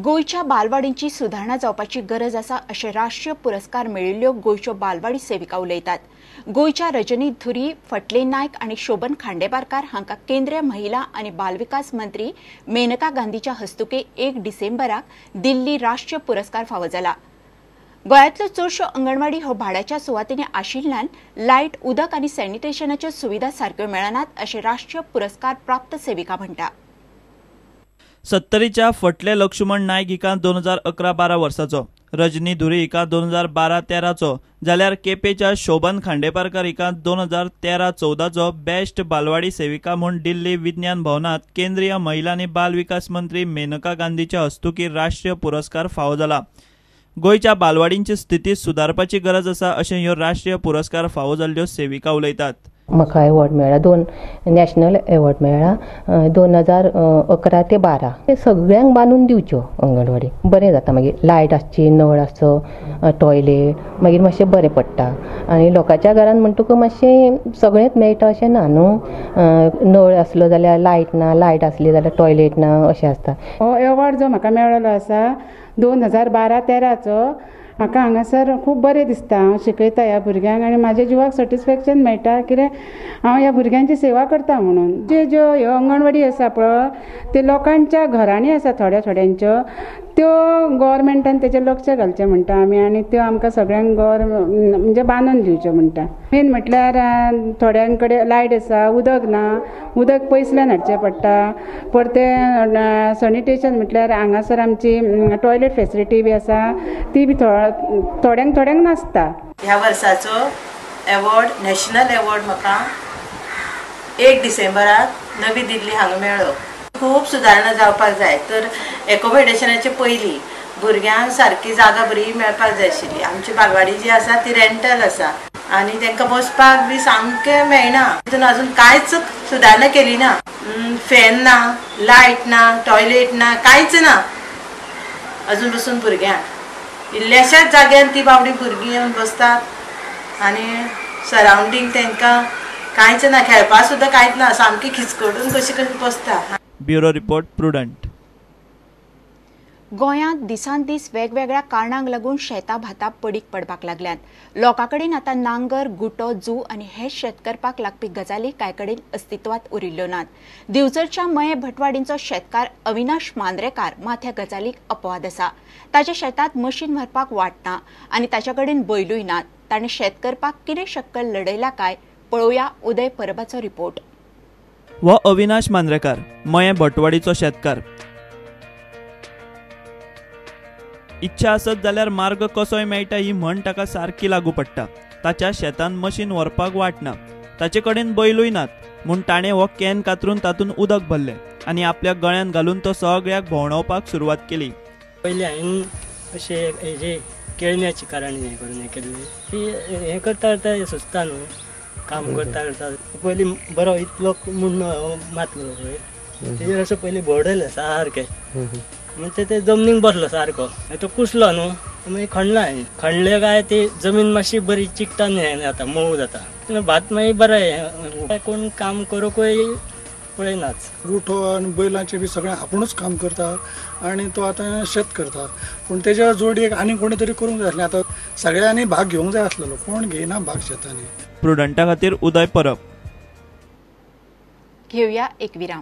गोंयच्या बालवाडींची सुदारणा जावपाची गरज आसा अशें राष्ट्रीय पुरस्कार मेळिल्ल्यो गोंयच्यो बालवाडी सेविका उलयतात। गोंयच्या रजनी धुरी, फटले नायक आनी शोभन खांडेपारकार हांकां केंद्रीय महिला आनी बालविकास मंत्री मेनका गांधीच्या हस्तुके 1 डिसेंबराक दिल्ली राष्ट्रीय पुरस्कार फावो जाला। गोंयांतल्यो चडश्यो अंगणवाडी हो भाड्याच्या सुवातींनी आशिल्ल्यान लायट, उदक आनी सॅनिटेशनाच्यो सुविधा सारक्यो मेळनात अशें राष्ट्रीय पुरस्कार प्राप्त सेविका म्हणटा। सत्तरीच्या फटले लक्ष्मण नायक हिका 2011-12 वर्साचो, रजनी धुरी हिका 2012-13चो जाल्यार केपेच्या शोभन खांडेपारकर हिका 2013-14चो बेस्ट बालवाडी सेविका म्हूण दिल्ली विज्ञान भवनांत केंद्रीय महिला आनी बाल विकास मंत्री मेनका गांधीच्या हस्तुकीं राष्ट्रीय पुरस्कार फावो जाला। गोंयच्या बालवाडींची स्थिती सुदारपाची गरज आसा अशें ह्यो राष्ट्रीय पुरस्कार फावो जाल्ल्यो सेविका उलयतात। म्हाका एवॉर्ड मेळ्ळा, 2 नॅशनल एवॉर्ड मेळ्ळा 2011 ते 12। सगळ्यांक बांदून दिवच्यो अंगणवाडी, बरें जाता। मागीर लायट आसची, नळ आसचो, टॉयलेट, मागीर मातशें बरें पडटा। आनी लोकांच्या घरान म्हणटकच मातशें सगळेंच मेळटा अशें ना न्हू, नळ आसलो जाल्यार लायट ना, लायट आसली जाल्यार टॉयलेट ना अशें आसता। हो एवॉर्ड जो म्हाका मेळ्ळो आसा 2012-13चो, म्हाका हांगासर खूब बरें दिसता। हांव शिकयता ह्या भुरग्यांक आनी म्हाज्या जिवाक सॅटिस्फॅक्शन मेळटा, कित्याक हांव ह्या भुरग्यांची सेवा करता म्हणून। जे ज्यो ह्यो अंगणवाडी आसा पळय ते लोकांच्या घरांनी आसा थोड्या थोड्यांच्यो, त्यो गव्हर्मेंटान तेचेर लक्ष घालचें म्हणटा आमी, आनी त्यो आमकां सगळ्यांक म्हणजे बांदून दिवच्यो म्हणटा। मेन म्हटल्यार थोड्यां कडेन लायट आसा, उदक ना, उदक पयसल्यान हाडचें पडटा। परतें सॅनिटेशन म्हटल्यार हांगासर आमची टॉयलेट फेसिलिटी बी आसा ती बी थोड्यांक थोड्यांक नासता। ह्या वर्साचो एवॉर्ड, नॅशनल एवॉर्ड म्हाका 1 डिसेंबराक नवी दिल्ली हांगा मेळ्ळो। खूब सुदारणा जावपाक जाय, तर एकोमोडेशनाचे पयलीं भुरग्यांक सारकी जागा बरी मेळपाक जाय आशिल्ली। आमची बालवाडी जी आसा ती रेंटल आसा आनी तांकां बसपाक बी सामकें मेळना। तितून अजून कांयच सुदारणा केली ना, फॅन ना, लायट ना, टॉयलेट ना, कांयच ना अजून बसून भुरग्यांक। इल्ल्याशाच जाग्यान ती बाबडी भुरगीं येवन बसतात आनी सरावंडींग तांकां कांयच ना, खेळपाक सुद्दां कांयच ना, सामकी खिचकडून कशी कशी बसता। Bureau report, Prudent. गोंयांत दिसान दीस वेगवेगळ्या कारणांक लागून शेतां भातां पडीक पडपाक लागल्यांत। लोकां कडेन आतां नांगर, गुटो, जू आनी हेर शेत करपाक लागपी गजाली कांय कडेन अस्तित्वांत उरिल्ल्यो नात। दिवचलच्या मये भटवाडींचो शेतकार अविनाश मांद्रेकार मात ह्या गजालीक अपवाद आसा। ताच्या शेतांत मशीन व्हरपाक वाट ना आनी ताच्या कडेन बैलूय नात। ताणें शेत करपाक कितें शक्कल लढयला काय पळोवया उदय परबाचो रिपोर्ट। हो अविनाश मांद्रेकार, मये भटवाडीचो शेतकार। इच्छा आसत जाल्यार मार्ग कसोय मेळटा ही म्हण ताका सारकी लागू पडटा। ताच्या शेतान मशीन व्हरपाक वाट ना, ताचे कडेन बैलूय नात म्हूण ताणें हो can कातरून तातूंत उदक भरलें आनी आपल्या गळ्यान घालून तो सगळ्याक भोंवडावपाक सुरवात केली। पयलीं हांवें अशें हेजे केळण्याची कारण हें करून हें केल्लें की हें करता करता सुचता न्हू, काम करता करता पयलीं बरो इतलो मुण्णो मातलो पळय तेजेर असो पयलीं भोंवडयलें सारकें, म्हणजे ते जमनीक बसलो सारको, तो कुसलो न्हू मागीर खणला हांवें। खणले काय ती जमीन मातशी बरी चिकटान हें जाता, मोव जाता, भात मागीर बरें। कोण काम करूंकूय पळयनाच। गोठो आनी बैलांचें बी सगळें आपुणूच काम करता आनी तो आतां शेत करता, पूण तेज्या जोडयेक आनी कोणी तरी करूंक जाय आसलें। आतां सगळ्यांनी भाग घेवंक जाय आसलेलो, कोण घेयना भाग शेतांनी। प्रुडंटा खातीर उदय परब। घेवया एक विराम।